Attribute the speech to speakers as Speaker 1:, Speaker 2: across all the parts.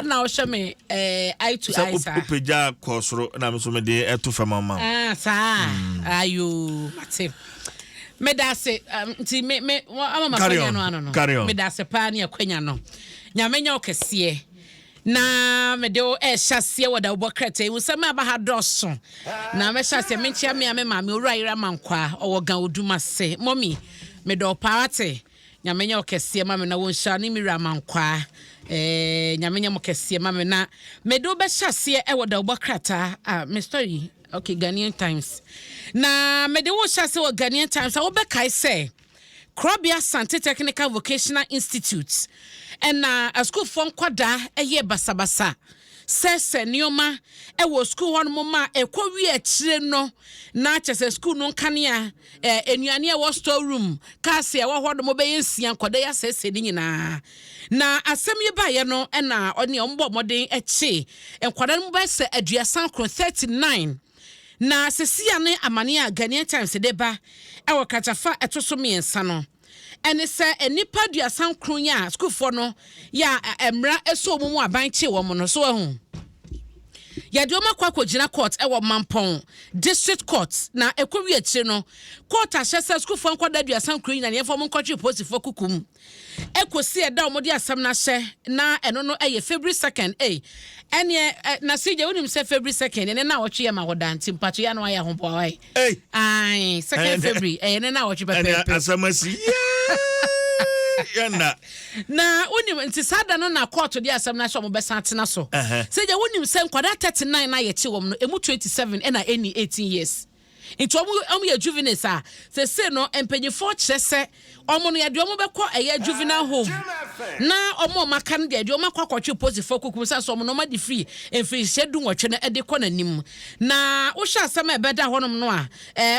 Speaker 1: Na ɔhyɛ me eye to eye saa.
Speaker 2: Sɛ wopagya kɔ soro na me nso mede ɛto fam ama wo.
Speaker 1: Ah, saa. Ayo, mate. Meda ase nti me me ama makwanya no ano no. Meda ase paa ne akwanya no. Nyame nyɛ wo kɛseɛ. Na mede wo ɛhyɛ aseɛ wɔ dawubɔ krataa yi mu sɛ maba ha dɔɔso. Na mɛhyɛ aseɛ menkyia me a me maame Owura Yera Mankwaa ɔwɔ Ga Odum ase. Mɔmi, medɔ wo paa wate. Nyame nyɛ wo kɛseɛ ma me na wɔnhyira ne me wura Mankwaa eh, Nyame nyɛ mo kɛseɛ ma me na mede wo bɛhyɛ aseɛ ɛwɔ dawubɔ krataa ah, me story okay Ghanaian Times na mede wo hyɛ aseɛ wɔ Ghanaian Times a wobɛkae sɛ Korabea Asante Technical Vocational Institute ɛna asukuufoɔ nkwadaa ɛyɛ basabasa sɛsɛ nneɛma ɛwɔ sukuu hɔ nom ma ɛkɔ wie akyire no na kyɛ sɛ sukuu no nkanea nnuane a ɛwɔ store room, cars a ɛwɔ hɔ nom bɛyɛ nsia, nkwadaa yi asɛesɛe ne nyinaa. Na asɛm yi baeɛ no ɛna ɔne wɔn bɔ mmɔden kye nkwadaa no mu bɛyɛ sɛ 39, 39. Na sesia ne amane a Ghanaian Times de ba ɛwɔ kratafa a ɛto so mmiɛnsa no ɛne sɛ nnipa 39 yi a sukuufoɔ no yɛ a mmara ɛsɔ wɔn mu aban kye wɔn no so ahu. Yɛde wɔn akɔ akɔgyina court ɛwɔ Mampɔn District Court na ɛkɔwie akyire no court ahyɛ sɛ sukuufoɔ nkwadaa 39 nyinaa yɛmfa wɔn nkɔtwe polisifoɔ kuku mu ɛkɔsi ɛda a wɔde asɛm no ahyɛ na ɛno no ɛyɛ February 2nd. Ei, ɛneɛ na CJ wonim sɛ February 2nd ɛne na wɔtwe yɛ ma hɔ da nti mpatwe yɛ na wayɛ ahoboa wae. Ae, 2nd February ɛyɛ ne na wɔtwe pɛpɛɛpɛ.
Speaker 2: Asɛm asi yɛnna.
Speaker 1: Na wonim nti saa da no na court de asɛm no ahyɛ wɔn bɛsan atena so. Sɛ gya wonim sɛ nkwadaa 39 na yɛkye wɔn no emu 27 ɛna ɛni 18 years. Nti wɔn yɛ juveniles a sese no mpanyinfoɔ kyerɛ sɛ wɔn no yɛde wɔn bɛkɔ ɛyɛ juvenile home na wɔn a wɔn aka no deɛ yɛde wɔn akɔ akɔtwe polisifoɔ kukum sɛ so wɔn no wɔn adi firi mfirihyia 18 no ɛde kɔ n'anim. Na wohwɛ asɛm a ɛbɛda hɔnom no a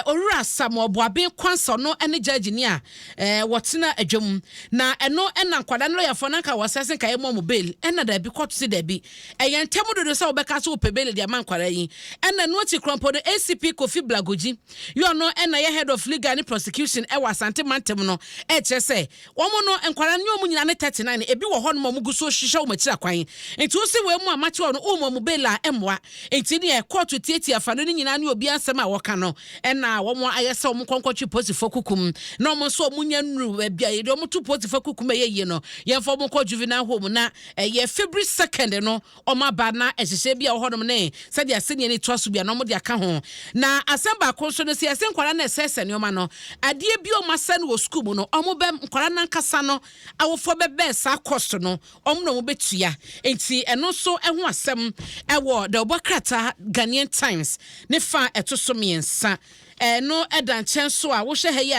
Speaker 1: Owura Samuel Boaben Kwansa no ne judge ni a wɔtena adwam na ɛno ɛna nkwadaa no lɔyafoɔ no anka wɔsɛ sɛ nka yɛmmɔ wɔn bail ɛna daabi kɔto sɛ daabi ɛyɛ ntɛm dodo sɛ wobɛka sɛ wopɛ bail de ama nkwadaa yi. Ɛna ɛno akyi koraa mpo no ACP Kofi Blagogyi yɛ ɔno ɛna yɛ head of legal ne prosecution ɛwɔ Asante mantam no ɛkyerɛ sɛ wɔn no nkwadaa no nyɛ wɔn nyinaa ne 39 ebi wɔ hɔnom a wɔn gu so hwehwɛ wɔn akyiri akwan nti wo se wei mu a makye wɔn no womma wɔn bail a ɛmmoa. Nti neɛ kɔɔto tiatia fa no ne nyinaa ne obiara nsɛm a wɔka no ɛna wɔn ayɛ sɛ wɔn nkɔ nkɔtwe polisifoɔ kukum na wɔn nso wɔn nya nnuru baabi a yɛde wɔn to polisifoɔ kukum ɛyɛ yie no yɛmfa wɔn nkɔ juvenile home na ɛyɛ February 2nd no wɔn aba na nhyehyɛɛ bi a ɛwɔ hɔnom ne sɛdeɛ asɛnniɛ no toa so bi a na wɔn de aka ho. Na asɛm baako nso no sɛ yɛsɛ nkwadaa no ɛsɛesɛ nneɛma no adeɛ bi a wɔn asɛ no wɔ sukuu mu no wɔn bɛ nkwadaa no ankasa no awofoɔ bɛbɛn saa cost no wɔn na wɔbɛtua. Enti ɛno nso ho asɛm wɔ dawubɔ krataa Ghanaian Times ne fa a ɛto so mmiɛnsa. Ɛno da nkyɛn nso a, wohwɛ ha yi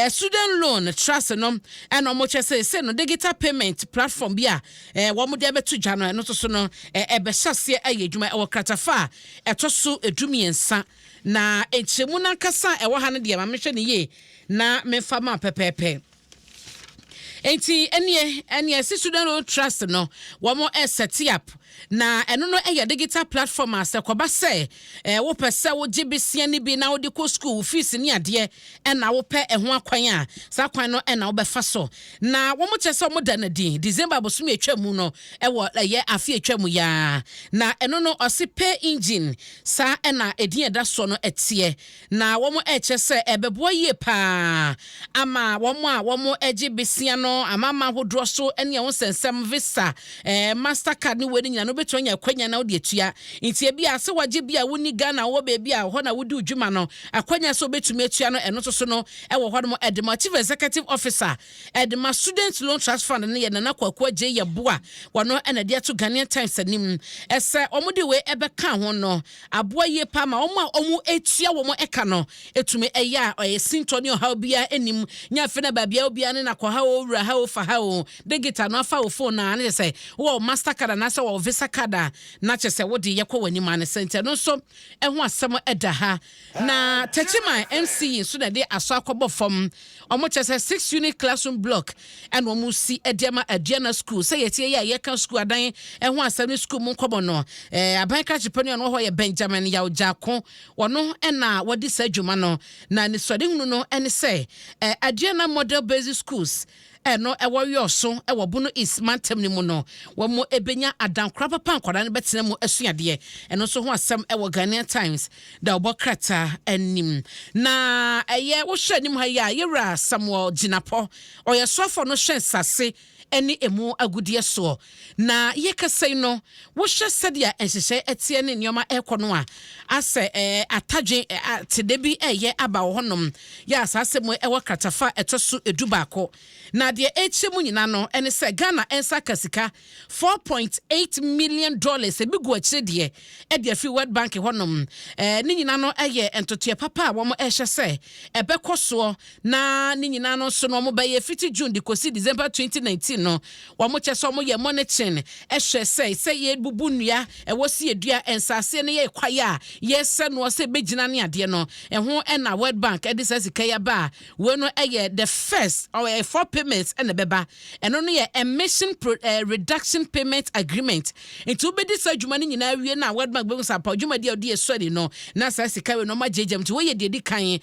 Speaker 1: a, Student Loan Trust no ɛna wɔkyerɛ sɛ seesei no digital payment platform bi a wɔde abɛto dwa no, ɛno nso so no ɛbɛhyɛ aseɛ ayɛ adwuma ɛwɔ kratafa a ɛtɔ so 13. Na nkyerɛmu no ankasa a ɛwɔ ha no deɛ, ma menhwɛ no yie na memfa ma pɛpɛɛpɛ. Enti ɛneɛ ɛneɛ ɛsi Student Loan Trust no wɔn ɛsɛte up na ɛno no ɛyɛ digital platform a sɛ kɔba sɛ ɛɛ wopɛ sɛ wogye besia no bi na wode kɔ school wo fees ne adeɛ ɛna wopɛ ɛho akwan a saa kwan no ɛna wobɛfa so na wɔn kyerɛ sɛ wɔn da no adi December abosom atwa mu no ɛwɔ ɛyɛ afe atwa mu yaa na ɛno no ɔse pay engine saa ɛna edin ɛda soɔ no ɛteɛ. Na wɔrekyerɛ sɛ ɛbɛboa yie pa ara ama wɔn a wɔgye besia no, amanaman ahodoɔ so ne ɛho nsɛnsɛm, visa, master card ne wei no nyinaa no, wobɛtumi anya akwanya na wode atua. Nti ebi a sɛ wagye bi a wonni Ghana, wowɔ baabi a hɔ na wodi wo dwuma no, akwanya sɛ wobɛtumi atua no, ɛno nso so no ɛwɔ hɔ nom. Ɛde ma Chief Executive Officer ɛde ma Student Loan Trust Fund no yɛ Nana Kwaku Adjei Yeboah, wɔno na ɛde ato Ghanaian Times anim sɛ wɔde wei ɛbɛka ho no. Aboa yie paa ma wɔn a wɔtua wɔn ka no tumi yɛ a ɔyɛ sintɔ ne ɔhaw biara nnim. Nyɛ afei na baabi a obiara ne no akɔ ha o, wura ha o, fa ha o. Digital no afa wo phone a, na kyerɛ sɛ wowɔ wo master card anaasɛ wɔ wo visa card a, na kyerɛ sɛ wode yɛ kɔ w'anim ara ne sɛ. Nti ɛno nso ho asɛm da ha. Na Techiman MC nso na ɛde asɔ akɔbɔ fam. Wɔn kyerɛ sɛ 6 unit classroom block ɛna wɔn si de ama Aduana School. Sɛ yɛtie yɛ a yɛka school adan ɛho asɛm ne school mu nkɔmɔ no, aban krakye panin a ɔno wɔ hɔ yɛ Benjamin Yaw Gyako. Ɔno ɛna wɔde saa adwuma no. Na ne suadehunu no ɛne sɛ Aduana Model Basic Schools. Ɛno ɛwɔ Wiawso wɔ Bono East mantam no mu no, wɔn bɛnya adankora papa a nkwadaa no bɛtena mu asua adeɛ. Ɛno nso ho asɛm wɔ Ghanaian Times da ɔbɔ krataa anim. Na ɛyɛ wohwɛ anim ha yi a, Yɛwura Samuel Gyinapɔ, ɔyɛ soafoɔ no hwɛ nsase ne ɛmu agudeɛ soɔ. Na yɛkasa yi no, wohwɛ sɛdeɛ nhyehyɛe ɛteɛ ne nneɛma ɛrekɔ no a, asɛ ɛɛ atadwe tede bi ɛreyɛ aba wɔ hɔnom. Yɛ a saa asɛm yi ɛwɔ kratafa a ɛtɔ so 11. Na deɛ ɛrekyerɛ mu nyinaa no ɛne sɛ Ghana nsa aka sika $4.8 million, ebi gu akyire deɛ, ɛde afiri World Bank hɔnom. Ne nyinaa no ɛyɛ ntotoɛ papa a wɔn ɛrehyɛ sɛ ɛbɛkɔ soɔ, na ne nyinaa no nso no wɔn bɛyɛ fiti June de kɔsi December 2019 no. Wɔn kyɛ sɛ wɔn yɛ monitoring, ɛhwɛ sɛ yɛbubu nnua ɛwɔ si yɛdua nsaase no, yɛ kwaeɛ a yɛsɛ noɔ sɛ ɛbɛgyina ne adeɛ no ɛho. Ɛna World Bank ɛde saa sika yi aba a, wei no ɛyɛ the first, ɔyɛ four payments ɛna ɛbɛba. Ɛno no yɛ emission reduction payment agreement. Nti wobɛdi saa adwuma no nyinaa wie na World Bank bɛhu sɛ apa dwumadi a wode yɛ sɔre no na saa sika wei no ɔma gyegyam. Nti wɔyɛ deɛ di kan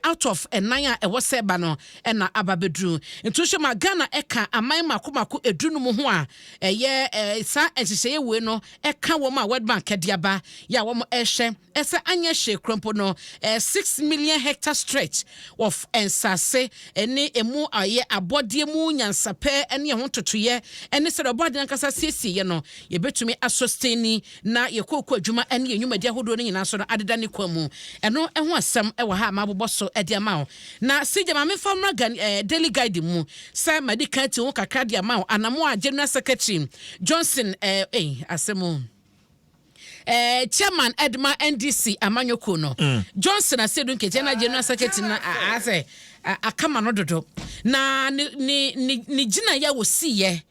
Speaker 1: out of ɛnan a ɛwɔ sɛ ba no ɛna aba bɛduru. Nti wohwɛ ma Ghana ɛka aman mako mako 15 ho a ɛyɛ saa nhyehyɛeɛ wei no ɛka wɔn a World Bank ɛde aba yɛ a wɔn ɛhwɛ ɛsɛ anyɛ hwee kora no 6 million hectare stretch of nsase ɛne emu ayɛ abɔdeɛ mu nyansapɛ ɛne ɛho ntotoyɛ ɛne sɛdeɛ ɔbɔadeɛ ankasa siesie yɛ no, yɛbɛtumi asustain na yɛkɔɔkɔ adwuma ɛne yɛn nnwumadi ahodoɔ no nyinaa so no adeda ne kwan mu. Ɛno ɛho asɛm ɛwɔ ha a mabobɔ so ɛde ama wo. Na sigya maame fa mmra Gan Daily Guide mu sɛ madi kan ti ho kakra de ama wo. Anamo a General Secretary Johnson asɛm chairman Edma NDC amanyɔkuo no, Johnson Asiedu Nketia, na general secretary na asɛ akama no dodo na ne gyinaeɛ a wɔsiiɛ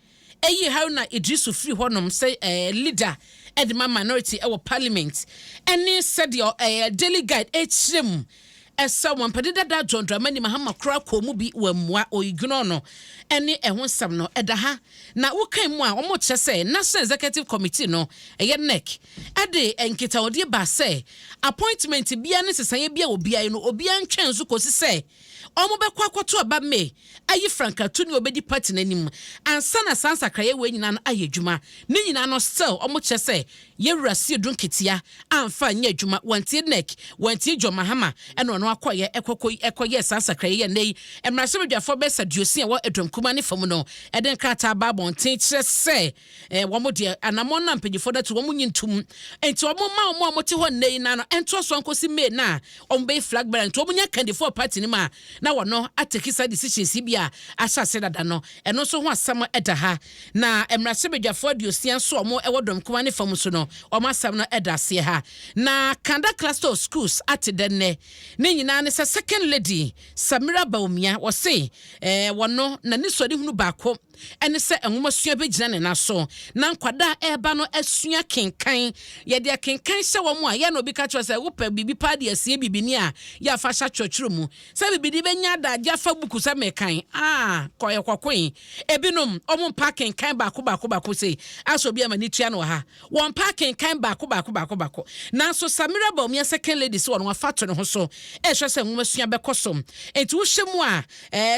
Speaker 1: ɛyi Haruna Idrisu firi hɔnom sɛ leader ɛde ma minority ɛwɔ parliament, ɛne sɛdeɛ Daily Guide ɛkyerɛ mu ɛsɛ wɔn mpɛde dada John Dramani Mahama kora kɔn mu bi wɔ mmoa oyigbino no ɛne ɛho nsɛm no ɛda ha. Na wokan mu a, wɔn kyerɛ sɛ National Executive Committee no, ɛyɛ NEC, ɛde nkitahodie ba sɛ appointment bia ne sesaeɛ bia wɔ bia yi no, obiara ntwɛn so kɔsi sɛ wɔn bɛkɔ akɔto aba May ayi frankatu ne obɛdi party n'anim ansa na saa nsakraeɛ wei nyinaa no ayɛ adwuma. Ne nyinaa no still wɔn kyerɛ sɛ yɛwura Asiedu Nketia amfa nyɛ adwuma. Wɔntie NEC, wɔntie John Mahama, ɛna ɔno akɔyɛ ɛkɔkɔ ɛkɔyɛ saa nsakraeɛ yɛ nnɛ yi mmarahyɛbadwafoɔ bɛsɛ 60 ɛwɔ ɛdɔm kuma ne fam no ɛde nkrataa ba abɔnten kyerɛ sɛ wɔn deɛ, anammɔn na mpanyinfoɔ no atu wɔn nyi ntum, nti wɔn ma wɔn a wɔte hɔ nnɛ yi na no ɛntoa so nkosi May na wɔn bɛyɛ flag bearer, nti wɔn nya kandifoɔ party no mu a na wɔn atake saa decisions yi bi a ahyɛ ase dada no. Ɛno nso ho asɛm ɛda ha. Na mmarahyɛbadwafoɔ 60 nso a wɔn ɛwɔ dɔm kuma ne fam so no, wɔn asɛm no ɛda aseɛ ha. Na Kanda Cluster of Schools ate dɛ nnɛ ne nyinaa ne sɛ Second Lady Samira Bawumia wɔse wɔno n'ani sɔre hunu baako ɛne sɛ nwomasua bɛgyina ne nan so na nkwadaa a ɛreba no asua kenkan. Yɛde akenkan hyɛ wɔn a yɛn na obi ka kyerɛ sɛ wopɛ biribi paa de asie bibini a yɛafa hyɛ atwerɛtwerɛ mu sɛ bibini bɛnya adagye afa buku sɛ mekan aa kɔyɛ kɔkoe. Ebinom ɔmo mpa kenkan baako baako baako sei asɛ obi ama ne tua no wɔ ha, wɔn mpa kenkan baako baako baako baako. Nanso Samira Bawumia, Second Lady, sɛ wɔn afa to ne ho so ɛhwɛ sɛ nwomasua bɛkɔ so. Nti wohyɛ mu a,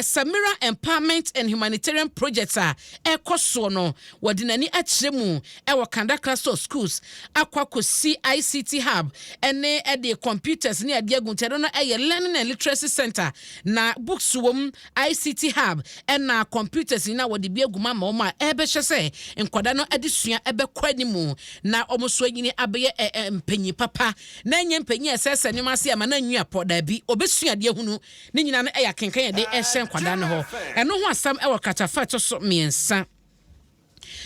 Speaker 1: Samira Empowerment and Humanitarian Project a ɛkɔ soɔ no, wɔde n'ani akyerɛ mu ɛwɔ Kanda Cluster of Schools akɔ akɔsi ICT hub ɛne ɛde computers ne adeɛ agu. Nti ɛno no ɛyɛ learning and literacy center na books wɔ mu, ICT hub ɛna computers nyinaa wɔde bi agu mu ama wɔn a ɛbɛhyɛ sɛ nkwadaa no adesua ɛbɛkɔ anim na wɔn nso anyini abɛyɛ ɛ ɛ mpanyin papa, na ɛnyɛ mpanyin a ɛsɛ sɛ nneɛma ase ama na nwi apɔ daabi, obɛsua adeɛ hunu. Ne nyinaa no ɛyɛ akenkan yɛde ɛhyɛ nkwadaa no hɔ. Ɛno ho asɛm ɛwɔ kratafa ɛto so 3.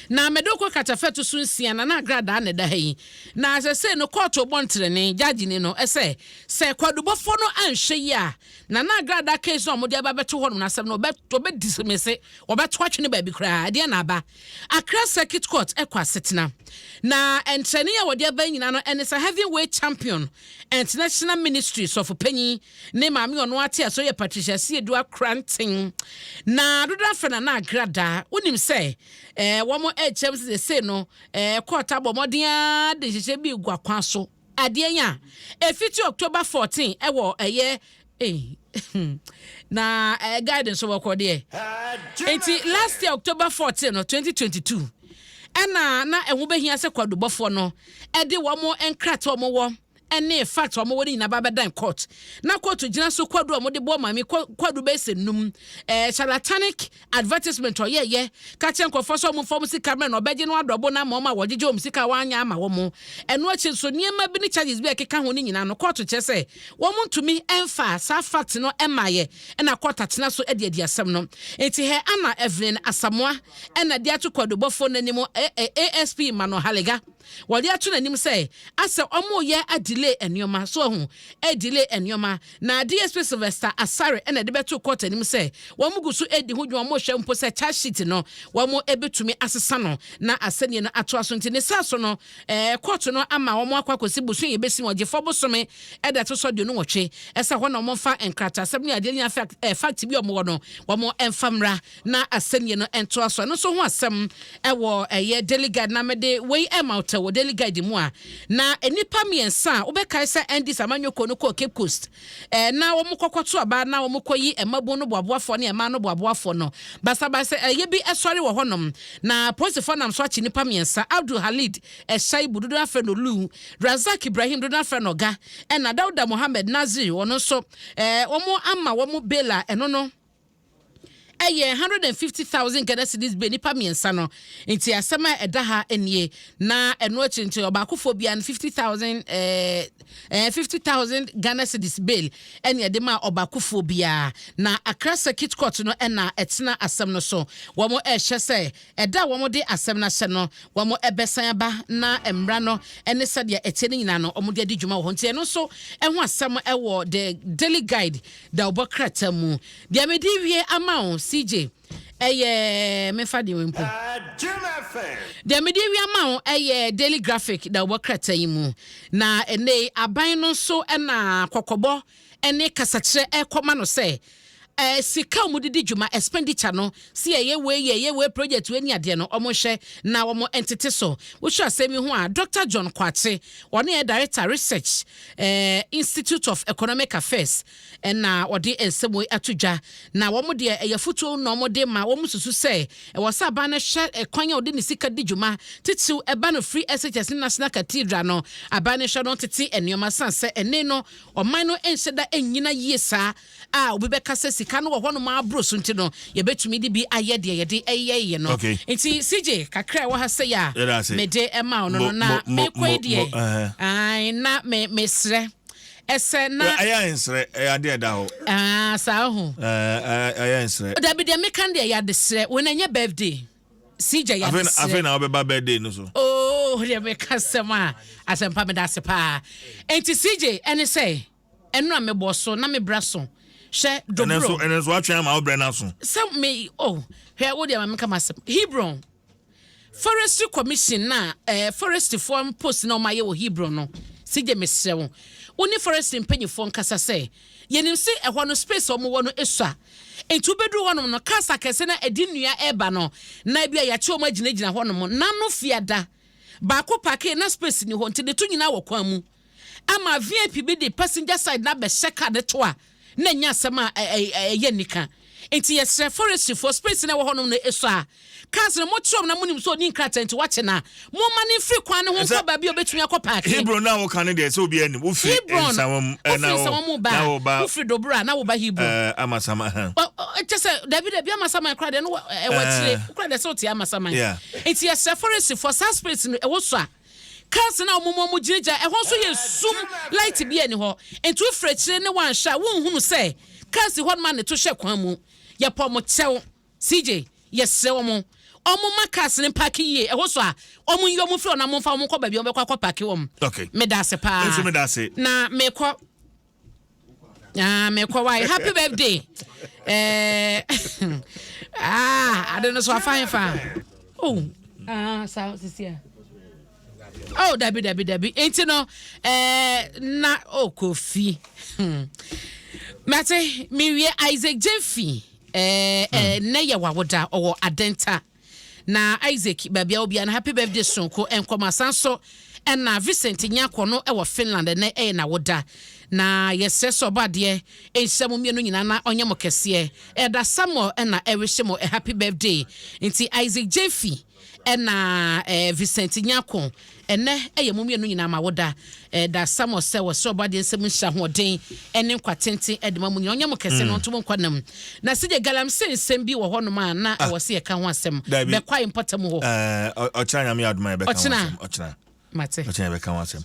Speaker 1: Na mɛde kɔ kratafa ɛto so 6. Na agradaa na ɛda ha yi na sɛ sɛ no kɔɔto bɔ ntrɛne gyaagye ni no ɛsɛ sɛ kwadubɔfoɔ no anhwɛ yi a, na agradaa case no a wɔde aba bɛto hɔ nom n'asɛm no ɔbɛ dismiss, wɔbɛto atwene baabi koraa. Ɛdeɛ na aba Accra Circuit Court ɛkɔ asetena na ntrɛne a wɔde aba nyinaa no ɛne sɛ Heavyweight Champion International Ministry sɔfo panyin ne maame ɔno ate aso yɛ Patricia Asiedu Akranten na dodo afɛ na agradaa. Wonim sɛ wɔn ɛkyɛm sɛ sɛ no court abɔ mmɔden ara de hyehyɛ bi gu akwan so adeɛ yi a ɛfiti October 14 ɛwɔ ɛyɛ. Ei, na guide nso wɔkɔ deɛ. Nti last year October 14 no, 2022, ɛna na ɛho bɛhia sɛ kwadubɔfoɔ no ɛde wɔn nkrataa wɔn wɔ ɛne fact wɔn wɔ ne nyinaa ba bɛdan court, na court gyina so kwadu a wɔde bɔ maame kwadu bɛyɛ sɛ num charlatanic advertisement ɔyɛyɛ ka kyerɛ nkurɔfoɔ sɛ ɔmo fɔm sika mmerɛ na ɔbɛgye no adɔbo na ama ɔmo a wɔgyegye wɔn sika wɔanya ama wɔn. Ɛno akyi nso, nneɛma bi ne charges bi a ɛkeka ho ne nyinaa no, court kyerɛ sɛ wɔn ntumi ɛmfa saa fact no ɛma yɛ, ɛna court atena so ɛde adi asɛm no. Nti hɛ ana Evelyn Asamoah ɛna de ato kwadubɔfoɔ n'anim, ASP Emmanuel Haligah wɔde ato n'anim sɛ asɛ ɔmo yɛ adelay nneɛma so, ɔho adelay nneɛma, na DSP Sylvester Asare ɛna de bɛto court anim sɛ wɔn gu so edi ho dwuma, wɔn hwɛ mpo sɛ charge sheet no wɔn ebetumi asesa no na asɛnniɛ no atoa so. Nti ne saa so no, court no ama wɔn akɔ akɔsi bosom yɛ besi wɔn gyefo bosome ɛda to so 28 ɛsɛ hɔ na wɔn fa nkratasɛm ne adeɛ nyinaa fact bi a wɔn wɔ no wɔn mfa mmra na asɛnniɛ no ntoa so. Ɛno nso ho asɛm ɛwɔ ɛyɛ Daily Guide, na mɛde wei ɛma wotɛ wɔ Daily Guide mu a, na nnipa mmiɛnsa a wobɛkae sɛ NDC amanyɔkuo no kɔɔ Cape Coast na wɔn kɔkɔto aba na wɔn kɔyi mmabun no boaboafoɔ ne mmaa no boaboafoɔ no, basabasa ɛyɛ bi ɛsɔre wɔ hɔnom na polisifoɔ nam so akye nnipa mmiɛnsa: Abdul Halid Ɛhyɛn dodo afrɛ no Lu, Razak Ibrahim dodo afrɛ no Ɔga, ɛna Dawuda Mohammed Nazir. Wɔn nso wɔn ama wɔn bail a ɛno no ɛyɛ 150,000 Ghana cedis bail, nipa mmiɛnsa no. Nti asɛm a ɛda ha nie, na ɛno akyi nti ɔbaakofoɔ bia no 50,000 ɛɛ ɛɛ 50,000 Ghana cedis bail ɛne ɛde ma ɔbaakofoɔ biara. Na Accra Circuit Court no ɛna ɛtena asɛm no so. Wɔn ɛrehyɛ sɛ ɛda a wɔn de asɛm no ahyɛ no, wɔn ɛbɛsan aba na mmara no ɛne sɛdeɛ ɛtie no nyinaa no wɔn de adi dwuma wɔ hɔ. Nti ɛno nso ɛho asɛm ɛwɔ The Daily Guide da ɔbɔ krataa mu. Deɛ mede wie ama wo, CJ, ɛyɛ mefa deɛ mpo deɛ mede wie ama wo ɛyɛ Daily Graphic da ɔbɔ krataa yi mu. Na ɛnɛ aban no nso ɛna kɔkɔbɔ ɛne kasakyerɛ ɛkɔma no sɛ sika a wɔde di dwuma, expenditure no, si yɛyɛ wei, yɛyɛ wei, project wei ni adeɛ no, wɔn hwɛ na wɔn ntete so. Wohwɛ asɛm yi ho a, Dr John Kwakye, ɔne yɛ director, Research Institute of Economic Affairs, ɛna ɔde nsɛm wei ato dwa. Na wɔn deɛ, ɛyɛ fotuo na wɔn de ma wɔn susu sɛ ɛwɔ sɛ aban no hwɛ ɛkwan a ɔde ne sika di dwuma, titiw ɛba no Free SHS ne National Cathedral no. Aban no hwɛ no tete nneɛma san sɛ ɛne no ɔman no nhyɛ da nnyina yie saa a obi bɛka sɛ sika no wɔ hɔnom aboro so, nti no yɛbɛtumi de bi ayɛ deɛ yɛde ɛyɛ no. Nti CJ, kakra a ɛwɔ ha sɛ yɛ a mede ɛma wo no, na mekɔ yi deɛ ai na me mesrɛ ɛsɛ na
Speaker 2: Ɛyɛ nsrɛ, ɛyɛ adeɛ ɛda hɔ.
Speaker 1: Aa, saa ho.
Speaker 2: Ɛyɛ nsrɛ.
Speaker 1: Dabi, deɛ meka deɛ yɛ adesrɛ wɔn, ɛnyɛ birthday, CJ, yɛ adesrɛ.
Speaker 2: Afei na wobɛba birthday no so.
Speaker 1: Oo, deɛ meka sɛm a asɛmpa, meda ase paa. Nti CJ, ɛne sɛ ɛno a mebɔ so na mebra so hwɛ dobro.
Speaker 2: Ɛnɛ nso atwɛn ama wobrɛ no aso.
Speaker 1: Sɛ me oh, hwɛ, wo deɛ ma meka masɛm. Hebron Forestry Commission na forestryfoɔ post na ɔmayɛ wɔ Hebron no, CJ, mesrɛ wo, wo ne forestry mpanyinfoɔ nkasa sɛ yɛnim sɛ ɛhɔ no space a wɔwɔ no esua, nti wobɛduru hɔnom no, cars akɛse na ɛde nnua ɛreba no na ebi a yɛakye wɔn agyinagyina hɔnom nano fiada baako park na space ni hɔ, nti de to nyinaa wɔ kwan mu ama VIP bi de passenger side na abɛhyɛ car de to a na nya asɛm a ɛyɛ nika. Nti yɛsrɛ forestryfoɔ, space na ɛwɔ hɔnom no esua a cars no mokyerɛw na monim sɛ ɔni nkrataa nti wakye na momma ne mfiri kwan no ho nkɔ baabi a obɛtumi akɔ park.
Speaker 2: Hebron na woka no deɛ, sɛ obi anim wofiri Nsawam.
Speaker 1: Wofiri Nsawam ba, wofiri Dobora na woba Hebron.
Speaker 2: Amasama.
Speaker 1: Kyɛ sɛ dabi dabi, Amasaman kora deɛ no ɛwɔ akyire kora deɛ sɛ wote Amasaman. Nti yɛsrɛ forestryfoɔ, saa space no ɛwɔ so a cars na ɔmo mo gyinagyina ɛhɔ nso yɛ sum, light bi ani hɔ, nti wofiri akyire ne wanhwɛ a wonhunu sɛ cars hɔ nom a ne to hyɛ kwan mu. Yɛpɔ mo kyɛw, CJ, yɛsrɛ wɔn, ɔmo ma cars ne park yie ɛhɔ so a ɔmo yi ɔmo firi ɔna mo nfa ɔmo nkɔ baabi ɔmo bɛkɔ akɔ park wɔm. Meda ase paa.
Speaker 2: Nso meda ase.
Speaker 1: Na mekɔ, ah, mekɔ wae. Happy birthday. Ah, ade no so afa hefa? Oh, ah, saa sisi a. Oh, dabi dabi dabi, nti no na oh, Kofi, mate mewie. Isaac Jemfi, nnɛ yɛ wawoda, ɔwɔ Adenta. Na Isaac, baabi a obiara no, happy birthday sonko nkɔmɔ asan so. Ɛna Vincent Nyako no ɛwɔ Finland, ɛnɛ ɛyɛ n'awoda, na yɛsrɛ sɛ ɔbɔ adeɛ nhyɛ mo mmienu nyinaa na ɔnyɛ mo kɛseɛ. Ɛda Samuel ɛna ɛrehyɛ mo a happy birthday. Nti Isaac Jemfi ɛna Vincent Nyako, ɛnɛ ɛyɛ mo mmienu nyinaa ma woda. Ɛda Samuel sɛ wɔsɛ ɔbɔ adeɛ nsɛm nhyɛ ahoɔden ɛne nkwa tenten ɛde ma mo nyinaa, ɔnyɛ mo kɛse no, ɔnto mo nkwa nam. Na sɛdeɛ galamsey nsɛm bi wɔ hɔnom a na ɛwɔ sɛ yɛka ho asɛm.
Speaker 2: Dabi.
Speaker 1: Bɛkwae mpɔtam hɔ.
Speaker 2: Ɔkyena, Nyame adoma, yɛbɛka ho
Speaker 1: Ɔkyena.
Speaker 2: asɛm ɔkyena.
Speaker 1: Mate.
Speaker 2: Ɔkyena yɛbɛka ho asɛm.